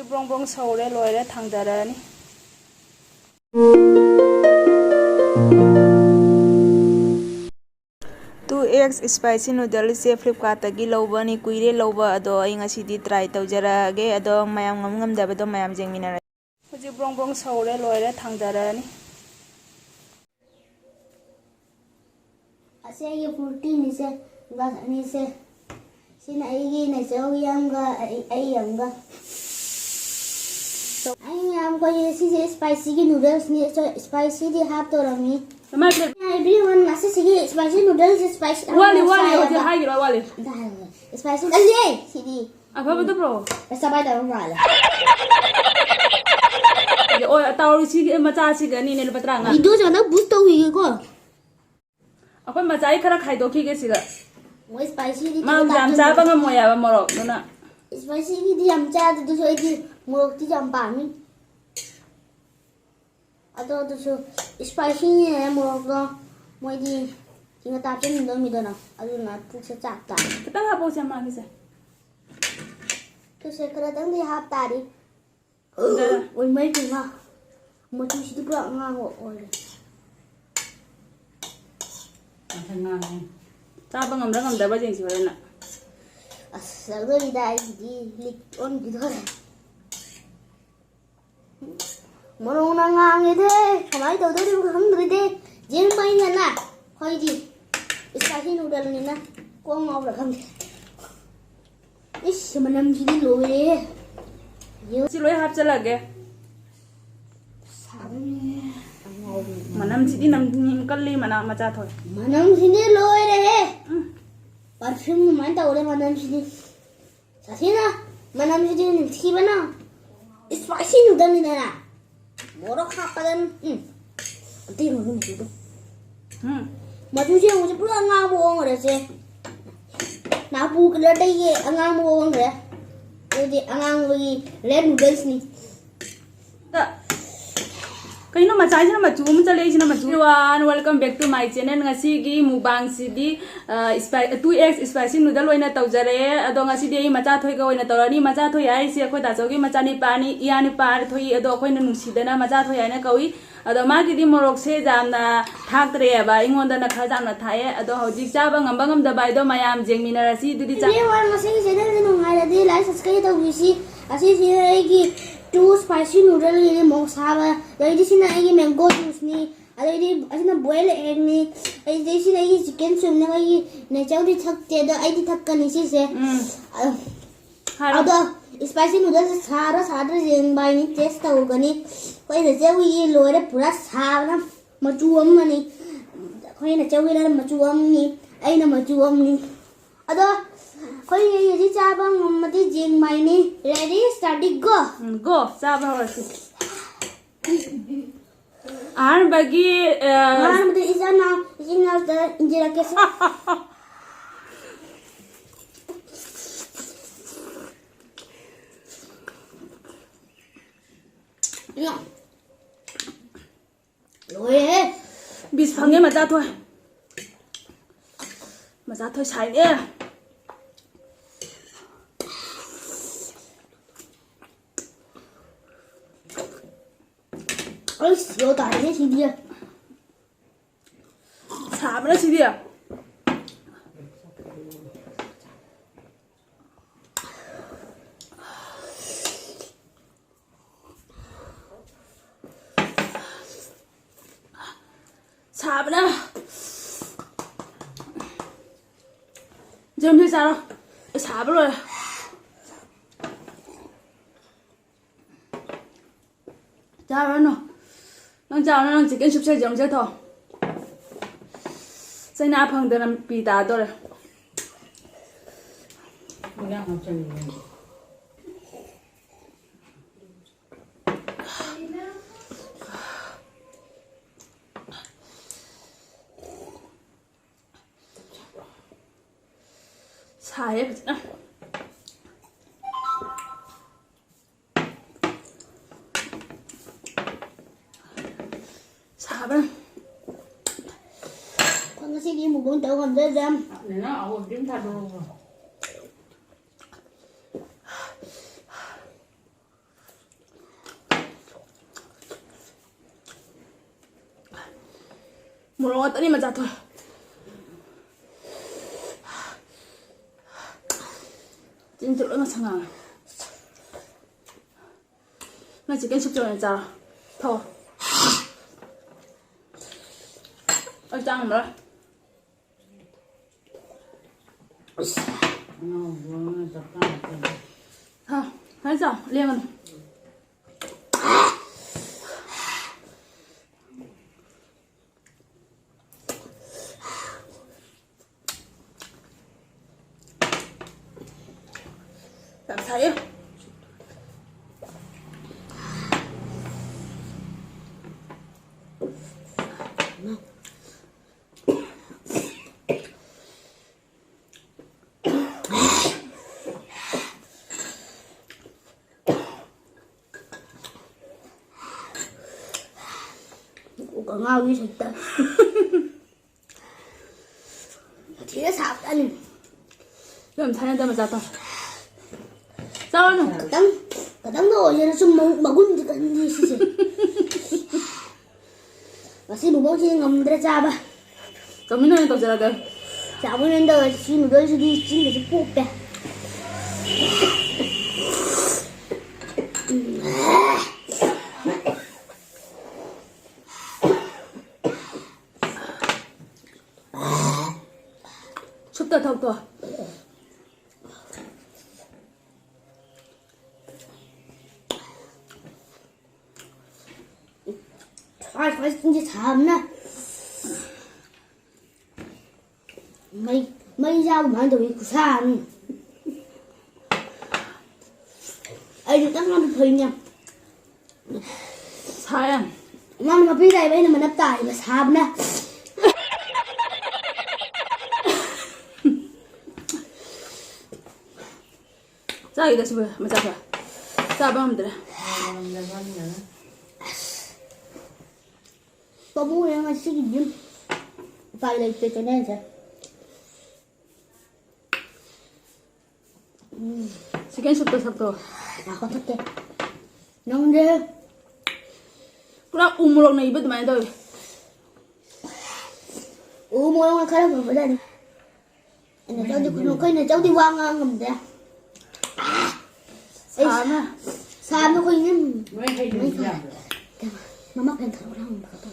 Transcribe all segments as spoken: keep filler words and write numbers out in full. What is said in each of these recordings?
ꯕ꯭ꯔꯣꯡ ꯕ꯭ꯔꯣꯡ ꯁꯧꯔꯦ, ꯂꯣꯏꯔꯦ, ꯊꯥꯡꯗꯔꯅꯤ꯫ Two X spicy noodle ꯁꯦ Flipkart ꯇꯒꯤ ꯂꯧꯕꯅꯤ, ꯀꯨꯏꯔꯦ ꯂꯧꯕ, ꯑꯗꯣ ꯑꯩ ꯉꯁꯤꯗꯤ try ꯇꯧꯖꯔꯛꯑꯒꯦ꯫ ꯑꯗꯣ ꯃꯌꯥꯝ ꯉꯝ ꯉꯝꯗꯕꯗꯣ ꯃꯌꯥꯝ ꯌꯦꯡꯃꯤꯟꯅꯔꯁꯤ꯫ ꯍꯧꯖꯤꯛ ꯕ꯭ꯔꯣꯡ ꯕ꯭ꯔꯣꯡ ꯁꯧꯔꯦ, ꯂꯣꯏꯔꯦ, ꯊꯥꯡꯗꯔꯅꯤ꯫ ꯑꯁꯤ ꯑꯩꯒꯤ ꯐꯨꯔꯇꯤꯅꯤꯁꯦ, ꯒ꯭ꯂꯥꯁ ꯑꯅꯤꯁꯦ꯫ ꯁꯤꯅ ꯑꯩꯒꯤ ꯅꯦꯆꯔꯦꯜꯒꯤ ꯑꯃꯒ ꯑꯩ, ꯑꯩ ꯑꯃꯒ꯫ ꯑꯩ ꯃꯌꯥꯝ ꯑꯩꯈꯣꯏ ꯁꯤꯁꯦ spicy ꯒꯤ noodles ꯅꯤ, spicy ꯗꯤ ꯍꯥꯞꯇꯧꯔꯝꯃꯤ꯫ ꯀꯃꯥꯏ ꯇꯧ- Everyone, ꯉꯁꯤꯁꯤꯒꯤ spicy noodles ꯁꯦ spicy ꯋꯥꯠꯂꯤ, ꯋꯥꯠꯂꯤ, ꯍꯧꯖꯤꯛ ꯆꯥꯏꯌꯦꯕ꯫ ꯍꯥꯏꯈꯤꯔꯣ, ꯋꯥꯠꯂꯤ꯫ ꯑꯗ ꯍꯥꯏꯔꯒꯦ꯫ Spicy ꯅꯠꯇꯦ, ꯁꯤꯗꯤ꯫ ꯑꯐꯕꯗꯨ ꯄꯨꯔꯛꯑꯣ꯫ ꯄꯩꯁꯥ ꯄꯥꯏꯗꯕ ꯃꯥꯜꯂꯦ꯫ ꯑꯣ, ꯇꯧꯔꯤꯁꯤꯒꯤ ꯃꯆꯥꯁꯤꯒ ꯑꯅꯤꯅꯦ, ꯂꯨꯄꯥ ꯇꯔꯥꯃꯉꯥ꯫ Video ꯁꯦ ꯉꯥꯛꯇꯪ boost ꯇꯧꯈꯤꯒꯦꯀꯣ꯫ ꯑꯩꯈꯣꯏ ꯃꯆꯥꯒꯤ ꯈꯔ ꯈꯥꯏꯗꯣꯛꯈꯤꯒꯦ ꯁꯤꯗ꯫ ꯃꯣꯏ spicy ꯒꯤꯗꯤ ꯃꯥ ꯌꯥꯝ ꯇꯥꯛꯇꯣꯏꯅꯦ꯫ ꯆꯥꯕ ꯉꯝꯃꯣꯏ ꯍꯥꯏꯕ ꯃꯣꯔꯣꯛ, ꯑꯗꯨꯅ꯫ Spicy ꯒꯤꯗꯤ ꯌꯥꯝ ꯆꯥꯗꯦ, ꯑꯗꯨꯁꯨ ꯑꯩꯗꯤ ꯃꯣꯔꯣꯛꯇꯤ ꯌꯥꯝ ꯄꯥꯝꯃꯤ꯫ ꯑꯗꯣ ꯑꯗꯨꯁꯨ spicy ꯅꯦ ꯃꯣꯔꯣꯛꯇꯣ, ꯃꯣꯏꯗꯤ ꯆꯤꯡ ꯍꯥꯞꯆꯤꯟꯗꯧ ꯃꯤꯗꯅ, ꯑꯗꯨꯅ ꯄꯨꯛꯁꯦ ꯆꯥꯛ ꯇꯥꯔꯦ꯫ ꯈꯤꯇꯪ ꯍꯥꯞꯄꯛꯎꯁꯦ ꯃꯥꯒꯤꯁꯦ꯫ ꯄꯨꯛꯁꯦ ꯈꯔꯗꯪꯗꯤ ꯍꯥꯞ ꯇꯥꯔꯤ꯫ ꯑꯗ ꯑꯣꯏꯃꯩ ꯄꯨꯃ ꯃꯆꯨꯁꯤꯗꯤ ꯄꯨꯔꯥ ꯑꯉꯥꯡꯕ ꯑꯣꯏꯔꯦ꯫ ꯃꯁꯛ ꯉꯥꯡꯉꯦ꯫ ꯆꯥꯕ ꯉꯝꯕ꯭ꯔꯥ ꯉꯝꯗꯕ꯭ꯔꯥ ꯌꯦꯡꯁꯤ ꯍꯣꯔꯦꯟꯅ꯫ ꯑꯁ, ꯆꯥꯛꯗꯣꯔꯤꯗ ꯑꯩꯒꯤꯗꯤ ꯂꯤꯛ ꯑꯣꯟꯈꯤꯗꯣꯔꯦ꯫ ꯃꯣꯔꯣꯛꯅ ꯉꯥꯡꯉꯦꯗꯦ, ꯀꯃꯥꯏꯅ ꯇꯧꯗꯣꯔꯤꯕꯅꯣ ꯈꯪꯗ꯭ꯔꯦꯗꯦ꯫ ꯌꯦꯡꯕ ꯑꯩꯅꯅ ꯑꯩꯈꯣꯏꯗꯤ spicy noodle ꯅꯤꯅ ꯀꯣꯛ ꯉꯥꯎꯕ꯭ꯔꯥ ꯈꯪꯗꯦ꯫ ꯏꯁ, ꯃꯅꯝꯁꯤꯗꯤ ꯂꯣꯏꯔꯦꯍꯦ꯫ ꯁꯤ ꯂꯣꯏ ꯍꯥꯞꯆꯜꯂꯒꯦ꯫ ꯁꯥꯕꯅꯦ꯫ ꯃꯅꯝꯁꯤꯗꯤ ꯅꯝ-, ꯀꯜꯂꯤ, ꯃꯅꯥ ꯃꯆꯥ ꯊꯣꯛꯑꯦ꯫ ꯃꯅꯝꯁꯤꯗꯤ ꯂꯣꯏꯔꯦꯍꯦ꯫ ꯎꯝ꯫ Perfume ꯑꯗꯨꯃꯥꯏꯅ ꯇꯧꯔꯦ ꯃꯅꯝꯁꯤꯗꯤ꯫ ꯁꯥꯊꯤꯅ ꯃꯅꯝꯁꯤꯗꯤ ꯅꯝꯊꯤꯕꯅ꯫ Spicy noodle ꯅꯤꯗꯅ꯫ ꯃꯣꯔꯣꯛ ꯍꯥꯞꯄꯗ, ꯎꯝ꯫ ꯑꯇꯩ ꯃꯔꯨ ꯃꯆꯨꯗꯣ꯫ ꯎꯝ꯫ ꯃꯆꯨꯁꯦ ꯍꯧꯖꯤꯛ ꯄꯨꯔꯥ ꯑꯉꯥꯡꯕ ꯑꯣꯟꯈ꯭ꯔꯦ ꯁꯦ꯫ ꯅꯥꯄꯨ colour ꯗꯒꯤ ꯑꯉꯥꯡꯕ ꯑꯣꯟꯈ꯭ꯔꯦ꯫ ꯑꯗꯨꯗꯤ ꯑꯉꯥꯡꯕꯒꯤ red noodles ꯅꯤ꯫ ꯇ-, ꯀꯩꯅꯣ ꯃꯆꯥꯁꯤꯅ ꯃꯆꯨ ꯑꯃ ꯆꯠꯂꯦ, ꯑꯩꯁꯤꯅ ꯃꯆꯨ꯫ Everyone, welcome back to my channel. ꯉꯁꯤꯒꯤ mukbangꯁꯤꯗꯤ, ꯑ, ꯏꯁꯄꯥꯏ-, two X spicy noodle ꯑꯣꯏꯅ ꯇꯧꯖꯔꯦ꯫ ꯑꯗꯣ ꯉꯁꯤꯗꯤ ꯑꯩ ꯃꯆꯥ ꯊꯣꯏꯒ ꯑꯣꯏꯅ ꯇꯧꯔꯅꯤ꯫ ꯃꯆꯥ ꯊꯣꯏ ꯍꯥꯏꯔꯤꯁꯦ ꯑꯩꯈꯣꯏ ꯗꯥꯆꯧꯒꯤ ꯃꯆꯥꯅꯤꯄꯥꯅꯤ, ꯏꯌꯥꯅꯤꯄꯥ ꯊꯣꯏ, ꯑꯗꯣ ꯑꯩꯈꯣꯏꯅ ꯅꯨꯡꯁꯤꯗꯅ ꯃꯆꯥ ꯊꯣꯏ ꯍꯥꯏꯅ ꯀꯧꯏ꯫ ꯑꯗꯣ ꯃꯥꯒꯤꯗꯤ ꯃꯣꯔꯣꯛꯁꯦ ꯌꯥꯝꯅ ꯊꯥꯛꯇ꯭ꯔꯦꯕ, ꯑꯩꯉꯣꯟꯗꯅ ꯈꯔ ꯌꯥꯝꯅ ꯊꯥꯛꯑꯦ꯫ ꯑꯗꯣ ꯍꯧꯖꯤꯛ ꯆꯥꯕ ꯉꯝꯕ ꯉꯝꯗꯕ ꯍꯥꯏꯗꯣ ꯃꯌꯥꯝ ꯌꯦꯡꯃꯤꯟꯅꯔꯁꯤ꯫ ꯑꯗꯨꯗꯤ ꯆꯥ- Everyone, ꯃꯁꯤꯒꯤ channelꯁꯦ ꯅꯨꯡꯉꯥꯏꯔꯗꯤ like, subscribe ꯇꯧꯕꯤꯁꯤ꯫ ꯑꯁꯤꯁꯤꯅ ꯑꯩꯒꯤ two spicy noodleꯒꯤꯅꯦ, ꯃꯣꯔꯣꯛ ꯁꯥꯕ꯫ ꯑꯗꯩꯗꯤ ꯁꯤꯅ ꯑꯩꯒꯤ mango juiceꯅꯤ꯫ ꯑꯗꯩꯗꯤ ꯑꯁꯤꯅ boil eggꯅꯤ꯫ ꯑꯗꯩꯗꯤ ꯁꯤꯅ ꯑꯩꯒꯤ chicken soupꯅꯦ꯫ ꯑꯩꯒꯤ ꯅꯦꯆꯧꯗꯤ ꯊꯛꯇꯦ, ꯑꯗꯣ ꯑꯩꯗꯤ ꯊꯛꯀꯅꯤ ꯁꯤꯁꯦ꯫ ꯎꯝ꯫ ꯑ, ꯍꯥꯏꯔꯣ꯫ ꯑꯗꯣ spicy noodleꯁꯦ ꯁꯥꯕ꯭ꯔꯥ ꯁꯥꯗ꯭ꯔꯥ ꯌꯦꯡꯕ ꯍꯥꯏꯅꯤ, test ꯇꯧꯒꯅꯤ꯫ ꯑꯩꯈꯣꯏ ꯅꯦꯆꯧꯒꯤ ꯂꯣꯏꯔꯦ, ꯄꯨꯔꯥ ꯁꯥꯕꯅ ꯃꯆꯨ ꯑꯃꯅꯤ꯫ ꯑꯩꯈꯣꯏ ꯅꯦꯆꯧꯒꯤꯅ ꯃꯆꯨ ꯑꯃꯅꯤ, ꯑꯩꯅ ꯃꯆꯨ ꯑꯃꯅꯤ꯫ ꯑꯗꯣ ꯑꯩꯈꯣꯏ ꯍꯧꯖꯤꯛ ꯆꯥꯕ ꯉꯝꯃꯗꯤ ꯌꯦꯡꯕ ꯍꯥꯏꯅꯤ꯫ Ready, steady, go! ꯎꯝ, go! ꯆꯥꯕ ꯍꯧꯔꯁꯤ꯫ ꯑꯍꯥꯟꯕꯒꯤ, ꯑ, ꯑꯍꯥꯟꯕꯗ ꯏꯆꯥꯅ, ꯏꯆꯤꯟ ꯏꯅꯥꯎꯗ ꯏꯟꯖꯔꯛꯀꯦꯁꯦ꯫ ꯂꯣꯏꯔꯦꯍꯦ꯫ ꯕꯤꯁ ꯐꯪꯉꯦ ꯃꯆꯥ ꯊꯣꯏ꯫ ꯃꯆꯥ ꯊꯣꯏ ꯁꯥꯏꯅꯦ꯫ ꯑꯩꯁ, ꯌꯣ ꯇꯥꯔꯦꯍꯦ ꯁꯤꯗꯤ꯫ ꯁꯥꯕꯅ ꯁꯤꯗꯤ꯫ ꯁꯥꯕꯅ꯫ ꯖꯦꯝꯕꯤ ꯆꯥꯔꯣ꯫ ꯁꯥꯕ ꯂꯣꯏꯔꯦ꯫ ꯆꯥꯔꯨꯔꯅꯨ꯫ ꯅꯪ ꯆꯥꯔꯨꯔꯅꯨ, ꯅꯪ chicken soupꯁꯦ ꯌꯦꯔꯨꯝꯁꯦ ꯊꯣꯡ꯫ ꯆꯩꯅꯥ ꯐꯪꯗꯅ ꯄꯤ ꯇꯥꯗꯣꯔꯦ꯫ ꯏꯟꯖꯥꯡ ꯍꯥꯞꯆꯜꯂꯨ ꯅꯪꯒꯤ꯫ ꯁꯥꯏꯌꯦ ꯐꯖꯅ꯫ ꯁꯥꯕꯅ꯫ ꯑꯩꯈꯣꯏ ꯉꯁꯤꯗꯤ ꯃꯨꯛꯕꯥꯡ ꯇꯧ ꯉꯝꯖꯗ꯭ꯔꯦ꯫ ꯅꯦꯅꯥ, ꯑꯋꯣ, ꯗꯤꯝ ꯊꯥꯗꯣꯔꯛꯑꯣ꯫ ꯃꯣꯔꯣꯛ ꯉꯥꯛꯇꯅꯤ ꯃꯆꯥ ꯊꯣꯛꯑꯦ꯫ ꯆꯤꯟꯁꯨ ꯂꯣꯏ ꯉꯁꯪ ꯉꯥꯡꯉꯦ꯫ ꯅꯪ chicken soup ꯆꯣꯏꯅ ꯆꯥꯔꯣ꯫ ꯊꯛꯑꯣ꯫ ꯑꯩ ꯆꯥ ꯉꯝꯃꯔꯣꯏ꯫ ꯑꯁ꯫ ꯍꯥ, ꯍꯥꯏ ꯆꯥꯎ, ꯂꯦꯡꯒꯅꯨ꯫ ꯌꯥꯝ ꯁꯥꯏꯌꯦ꯫ ꯀꯣꯛꯀ ꯉꯥꯎꯏ ꯁꯤꯗ꯫ ꯊꯤꯅ ꯁꯥꯕꯖꯥꯠꯅꯤ꯫ ꯌꯥꯝ ꯊꯥꯏꯅꯗ ꯃꯆꯥ ꯇꯧ꯫ ꯆꯥꯎꯅꯨ꯫ ꯈꯤꯇꯪ, ꯈꯤꯇꯪꯗ ꯑꯣꯏꯖꯔꯁꯨ ꯃ-, ꯃꯒꯨꯟꯗꯤ ꯀꯟꯗꯦ ꯁꯤꯁꯦ꯫ ꯉꯁꯤ ꯃꯣꯃꯣꯁꯤ ꯉꯝꯗ꯭ꯔꯦ ꯆꯥꯕ꯫ ꯆꯥꯎꯃꯤꯟ ꯑꯣꯏꯅ ꯇꯧꯖꯔꯒꯦ꯫ ꯆꯥꯎꯃꯤꯟ ꯑꯣꯏꯅ ꯇꯧꯔꯁꯤ꯫ ꯁꯤ ꯅꯨꯗꯜꯁꯤꯗꯤ ꯆꯤꯟꯒꯁꯦ ꯄꯣꯞꯄꯦ꯫ ꯁꯨꯞꯇ ꯊꯛꯇꯣ꯫ ꯁꯥꯏ, ꯁꯥꯏ, ꯆꯤꯟꯁꯦ ꯁꯥꯕꯅ꯫ ꯃꯩ, ꯃꯩ ꯆꯥꯕ ꯑꯗꯨꯃꯥꯏꯅ ꯇꯧꯋꯤ, ꯈꯨꯠꯁꯥ ꯑꯃ꯫ ꯑꯩꯗꯤ ꯈꯤꯇꯪ ꯑꯃ ꯐꯩꯅꯦ꯫ ꯁꯥꯏ ꯌꯥꯝ꯫ ꯅꯪ ꯃꯄꯤ ꯇꯥꯏꯕ, ꯑꯩꯅ ꯃꯅꯞ ꯇꯥꯔꯤꯕ ꯁꯥꯕꯅ꯫ ꯆꯥꯈꯤꯗ ꯁꯤꯕꯨ ꯃꯆꯥ ꯈꯔ ꯆꯥꯕ ꯉꯝꯗ꯭ꯔꯦ꯫ ꯄꯥꯝꯃꯨꯔꯦ ꯉꯁꯤꯒꯤꯗꯤ꯫ ꯎꯄꯥꯏ ꯂꯩꯇꯦ ꯆꯦꯅꯦꯜꯁꯦ꯫ ꯎꯝ꯫ ꯆꯤꯛꯀꯟ ꯁꯨꯞꯇꯣ ꯊꯛꯇꯣ꯫ ꯉꯥꯏꯈꯣ ꯊꯛꯀꯦ꯫ ꯅꯪꯗꯤ? ꯄꯨꯔꯥ ꯎ ꯃꯣꯔꯣꯛ ꯅꯩꯕ ꯑꯗꯨꯃꯥꯏꯅ ꯇꯧꯋꯤ꯫ ꯎ ꯃꯣꯔꯣꯛꯅ ꯈꯔ ꯐꯕꯖꯥꯠꯅꯤ꯫ ꯑꯩꯅ ꯆꯧꯗꯤ ꯈꯨꯅꯨ-, ꯑꯩꯈꯣꯏꯅ ꯆꯧꯗꯤ ꯋꯥ ꯉꯥꯡ ꯉꯝꯗꯦ꯫ ꯑꯩ ꯁꯥꯅ꯫ ꯁꯥꯕꯅ ꯑꯩꯈꯣꯏ ꯌꯨꯝ ꯃꯩ ꯍꯩꯗ꯭ꯔꯗꯤ ꯌꯥꯕ꯭ꯔꯣ? ꯃꯃꯥ ꯐꯦꯟ ꯊꯥꯔꯛꯑꯣ ꯂꯥꯡꯕ ꯈꯛꯇ꯫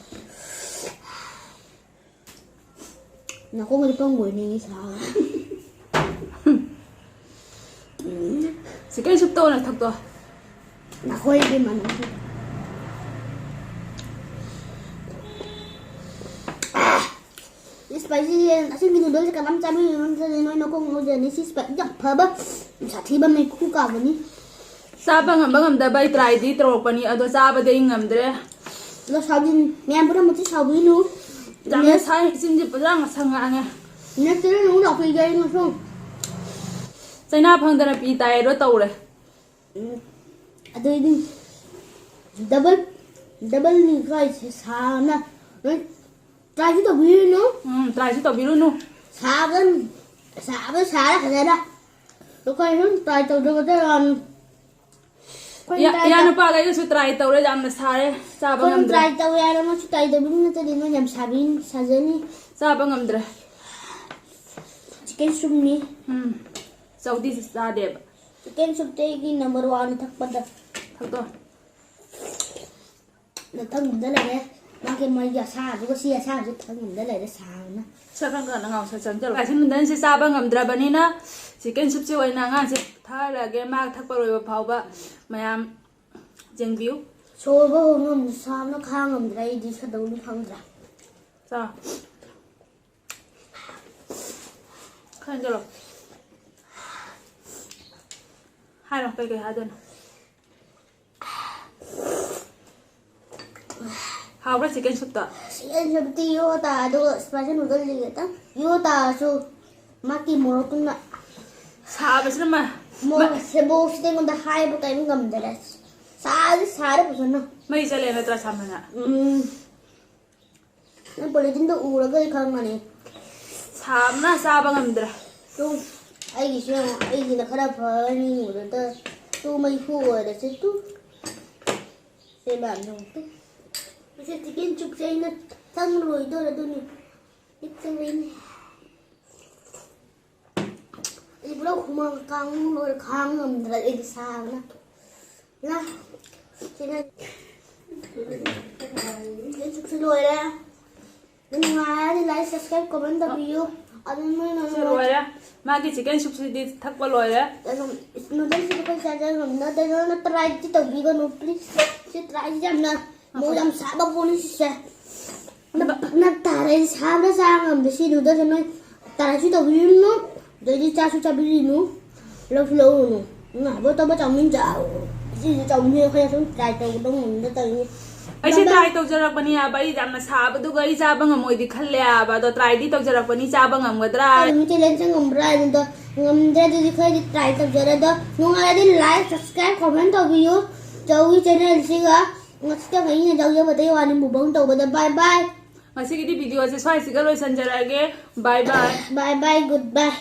ꯅꯥꯀꯣꯡꯒꯗꯤ ꯄꯪꯒꯣꯏꯅꯦ ꯁꯥꯕ꯫ ꯆꯤꯛꯀꯟ ꯁꯨꯞꯇ ꯑꯣꯏꯅ ꯊꯛꯇꯣ꯫ ꯅꯈꯣꯏꯒꯤ ꯃꯅꯝ꯫ ꯏꯁꯄꯥꯏꯁꯤ ꯑꯁꯤꯒꯤ ꯅꯨꯗꯜꯁꯦ ꯀꯅꯥꯝ ꯆꯥꯕꯤꯔꯨꯅꯨ, ꯅꯠꯇ꯭ꯔꯗꯤ ꯅꯣꯏ ꯅꯀꯣꯛ ꯉꯥꯎꯖꯅꯤ꯫ ꯁꯤ ꯏꯁꯄꯥꯏꯁꯤ ꯌꯥꯝ ꯐꯕ, ꯌꯥꯝ ꯁꯥꯊꯤꯕ ꯃꯩꯈꯨ ꯀꯥꯕꯅꯤ꯫ ꯆꯥꯕ ꯉꯝꯕ ꯉꯝꯗꯕ ꯑꯩ ꯇ꯭ꯔꯥꯏꯗꯤ ꯇꯧꯔꯛꯄꯅꯤ, ꯑꯗꯣ ꯆꯥꯕꯗꯤ ꯑꯩ ꯉꯝꯗ꯭ꯔꯦ꯫ ꯑꯗꯣ ꯁꯥꯎꯗꯤꯟ ꯃꯌꯥꯝ ꯄꯨꯝꯅꯃꯛꯁꯨ ꯁꯥꯎꯕꯤꯅꯨ꯫ ꯌꯥꯝꯅ ꯁꯥꯏ, ꯏꯆꯤꯟꯁꯦ ꯐꯖꯅ ꯉꯁꯪ ꯉꯥꯡꯉꯦ꯫ ꯅꯠꯇ꯭ꯔꯒ ꯅꯪ ꯂꯥꯛꯄꯤꯒꯦ ꯑꯩ ꯉꯁꯨ꯫ ꯆꯩꯅꯥ ꯐꯪꯗꯅ ꯄꯤ ꯇꯥꯏꯌꯦꯗꯣ ꯇꯧꯔꯦ꯫ ꯎꯝ꯫ ꯑꯗꯩꯗꯤ ꯗꯕꯜ, ꯗꯕꯜꯅꯤ ꯀꯥꯏꯁꯦ ꯁꯥꯅ ꯂꯣꯏ ꯇ꯭ꯔꯥꯏꯁꯨ ꯇꯧꯕꯤꯔꯨꯅꯨ꯫ ꯎꯝ, ꯇ꯭ꯔꯥꯏꯁꯨ ꯇꯧꯕꯤꯔꯨꯅꯨ꯫ ꯁꯥꯕ, ꯁꯥꯕ ꯁꯥꯔ ꯐꯖꯅ꯫ ꯑꯩꯈꯣꯏ ꯁꯨꯝ ꯇ꯭ꯔꯥꯏ ꯇꯧꯗꯕꯗ ꯌꯥꯝ ꯑꯩꯈꯣꯏ ꯏꯌꯥ-, ꯇ꯭ꯔꯥꯏ ꯇꯧ-, ꯏꯌꯥꯅꯨꯄꯥꯈꯩꯒꯁꯨ ꯇ꯭ꯔꯥꯏ ꯇꯧꯔꯦ, ꯌꯥꯝꯅ ꯁꯥꯔꯦ, ꯆꯥꯕ ꯑꯩꯈꯣꯏ ꯉꯝꯗ꯭ꯔꯦ꯫ ꯇ꯭ꯔꯥꯏ ꯇꯧꯋꯦ ꯍꯥꯏꯔ ꯃꯣꯏꯁꯨ ꯇ꯭ꯔꯥꯏ ꯇꯧꯕꯤꯅꯤ, ꯅꯠꯇ꯭ꯔꯗꯤ ꯅꯣꯏ ꯌꯥꯝ ꯁꯥꯕꯤꯅꯤ, ꯁꯥꯖꯅꯤ꯫ ꯆꯥꯕ ꯉꯝꯗ꯭ꯔꯦ꯫ ꯆꯤꯛꯀꯟ ꯁꯨꯞꯅꯤ꯫ ꯎꯝ, ꯆꯧꯗꯤ ꯆꯥꯗꯦꯕ꯫ ꯆꯤꯛꯀꯟ ꯁꯨꯞꯇꯤ ꯑꯩꯒꯤ ꯅꯝꯕꯔ ꯋꯥꯟ ꯊꯛꯄꯗ꯫ ꯊꯛꯇꯣ꯫ ꯅꯊꯪꯗ ꯂꯩꯔꯦ꯫ ꯃꯥꯒꯤ ꯃꯩꯒꯤ ꯑꯁꯥꯕꯗꯨꯒ ꯁꯤ ꯑꯁꯥꯕꯁꯦ ꯊꯪꯗ ꯂꯩꯔꯦ ꯁꯥꯕꯅ꯫ ꯁꯦ ꯈꯔ ꯈꯔ ꯉꯥꯎꯁꯦ ꯆꯪꯁꯤꯜꯂꯣ꯫ ꯀꯥꯏꯁꯤ ꯅꯨꯗꯜꯁꯦ ꯆꯥꯕ ꯉꯝꯗ꯭ꯔꯕꯅꯤꯅ ꯆꯤꯛꯀꯟ ꯁꯨꯞꯁꯦ ꯑꯣꯏꯅ ꯑꯉꯥꯡꯁꯦ ꯊꯛꯍꯜꯂꯒꯦ꯫ ꯃꯥ ꯊꯛꯄ ꯂꯣꯏꯕ ꯐꯥꯎꯕ ꯃꯌꯥꯝ ꯌꯦꯡꯕꯤꯌꯨ꯫ ꯁꯣꯔꯕ ꯍꯣꯡꯉꯝ ꯁꯥꯕꯅ ꯈꯥꯡꯉꯝꯗ꯭ꯔꯦ ꯑꯩꯗꯤ ꯀꯩꯗꯧꯅꯤ ꯈꯪꯗ꯭ꯔꯦ꯫ ꯆꯥ꯫ ꯈꯟꯖꯤꯜꯂꯣ꯫ ꯍꯥꯏꯔꯣ, ꯀꯩꯀꯩ ꯍꯥꯏꯗꯣꯏꯅꯣ? ꯍꯥꯎꯕ꯭ꯔꯥ ꯆꯤꯛꯀꯟ ꯁꯨꯞꯇꯣ? ꯆꯤꯛꯀꯟ ꯁꯨꯞꯇꯤ ꯌꯣ ꯇꯥ, ꯑꯗꯨꯒ ꯏꯁꯄꯥꯏꯁꯤ ꯅꯨꯗꯜꯗꯤ ꯈꯤꯇꯪ ꯌꯣ ꯇꯥꯔꯁꯨ ꯃꯥꯒꯤ ꯃꯣꯔꯣꯛꯇꯨꯅ ꯁꯥꯕꯁꯤꯅ ꯃ-, ꯃꯣꯔꯣꯛ ꯃ-, ꯁꯦꯕꯣꯛꯁꯤꯗꯤ ꯑꯩꯉꯣꯟꯗ ꯍꯥꯏꯕ ꯀꯔꯤꯝ ꯉꯝꯗꯔꯦ꯫ ꯁꯥꯗꯤ ꯁꯥꯔꯦ ꯐꯖꯅ꯫ ꯃꯩ ꯆꯠꯂꯦ ꯅꯠꯇ꯭ꯔꯥ ꯁꯥꯃꯟꯅ? ꯎꯝ꯫ ꯅꯪ ꯄꯣꯂꯤꯊꯤꯟꯗꯣ ꯎꯔꯒ ꯑꯩ ꯈꯪꯉꯅꯤ꯫ ꯁꯥꯕꯅ ꯆꯥꯕ ꯉꯝꯗ꯭ꯔꯦ꯫ ꯇꯨ, ꯑꯩꯒꯤꯁꯨ ꯌꯦꯡꯉꯣ, ꯑꯩꯒꯤꯅ ꯈꯔ ꯐꯔꯅꯤ ꯎꯔꯗ꯫ Two, ꯃꯩꯐꯨ ꯑꯣꯏꯔꯁꯦ two. ꯁꯦ ꯃꯌꯥꯝ ꯌꯦꯡꯉꯣ ꯇꯨ꯫ ꯃꯁꯤ chicken soup ꯁꯦ ꯑꯩꯅ ꯆꯪ ꯂꯣꯏꯗꯣꯔꯦ ꯑꯗꯨꯅꯤ꯫ ꯄꯤꯛ ꯆꯪꯉꯛꯏꯅꯦ꯫ ꯑꯩ ꯄꯨꯂꯞ ꯍꯨꯃꯥꯡ ꯀꯥꯡ ꯂꯣꯏꯔꯦ, ꯈꯥꯡ ꯉꯝꯗ꯭ꯔꯦ ꯑꯩꯗꯤ ꯁꯥꯕꯅ꯫ ꯂꯥ, ꯁꯤꯅ ꯆꯨꯞꯁꯨ ꯂꯣꯏꯔꯦ꯫ ꯅꯨꯡꯉꯥꯏꯔꯗꯤ like, subscribe, comment ꯇꯧꯕꯤꯌꯨ꯫ ꯑꯗꯨ ꯅꯣꯏꯅ ꯁꯤ ꯂꯣꯏꯔꯦ꯫ ꯃꯥꯒꯤ chicken soupꯁꯤꯗꯤ ꯊꯛꯄ ꯂꯣꯏꯔꯦ꯫ ꯑꯗꯨꯝ noodlesꯁꯤꯗꯤ ꯑꯩꯈꯣꯏ ꯆꯥꯖ ꯉꯝꯅꯗꯦ꯫ ꯅꯣꯏꯅ tryꯗꯤ ꯇꯧꯕꯤꯒꯅꯨ, please꯫ ꯁꯤ tryꯁꯤ ꯌꯥꯝꯅ ꯃꯣꯔꯣꯛ ꯌꯥꯝ ꯁꯥꯕ ꯄꯣꯠꯅꯤ ꯁꯤꯁꯦ꯫ ꯅꯞ-, ꯅꯞ ꯇꯥꯔꯦ, ꯁꯥꯕꯅ ꯆꯥ ꯉꯝꯗꯦ꯫ ꯁꯤ noodlesꯁꯦ ꯅꯣꯏ tryꯁꯨ ꯇꯧꯕꯤꯔꯨꯅꯨ, ꯑꯗꯩꯗꯤ ꯆꯥꯁꯨ ꯆꯥꯕꯤꯔꯨꯅꯨ, ꯂꯧꯁꯨ ꯂꯧꯔꯨꯅꯨ꯫ ꯅꯪ ꯍꯥꯏꯕ ꯇꯧꯕ ꯆꯥꯎꯃꯤꯟ ꯆꯥꯎ꯫ ꯁꯤꯁꯨ ꯆꯥꯎꯃꯤꯟ ꯑꯩꯈꯣꯏꯅ ꯁꯨꯝ try ꯇꯧꯕꯗ ꯉꯝꯗ ꯇꯧꯔꯤꯅꯤ꯫ ꯑꯩꯁꯦ ꯅꯝꯕꯔ try ꯇꯧꯖꯔꯛꯄꯅꯤ ꯍꯥꯏꯕ, ꯑꯩ ꯌꯥꯝꯅ ꯁꯥꯕꯗꯨꯒ ꯑꯩ ꯆꯥꯕ ꯉꯝꯃꯣꯏꯗꯤ ꯈꯜꯂꯦ ꯍꯥꯏꯕ, ꯑꯗꯣ tryꯗꯤ ꯇꯧꯖꯔꯛꯄꯅꯤ, ꯆꯥꯕ ꯉꯝꯒꯗ꯭ꯔꯥ? ꯑꯗꯨꯝ challengeꯁꯦ ꯉꯝꯕ꯭ꯔꯥ ꯍꯥꯏꯕꯗꯣ ꯉꯝꯗ꯭ꯔꯦ, ꯑꯗꯨꯗꯤ ꯈꯔꯗꯤ try ꯇꯧꯖꯔꯦ꯫ ꯑꯗꯣ ꯅꯨꯡꯉꯥꯏꯔꯗꯤ like, subscribe, comment ꯇꯧꯕꯤꯌꯨ꯫ ꯆꯧꯒꯤ channelꯁꯤꯒ ꯉꯁꯤꯇꯪ ꯑꯩꯅ ꯂꯧꯖꯕꯗꯩ ꯋꯥꯅꯤ, mukbang ꯇꯧꯕꯗ꯫ Bye bye꯫ ꯉꯁꯤꯒꯤꯗꯤ videoꯁꯦ ꯁ꯭ꯋꯥꯏꯁꯤꯒ ꯂꯣꯏꯁꯤꯟꯖꯔꯛꯑꯒꯦ꯫ Bye bye꯫ Bye bye, goodbye꯫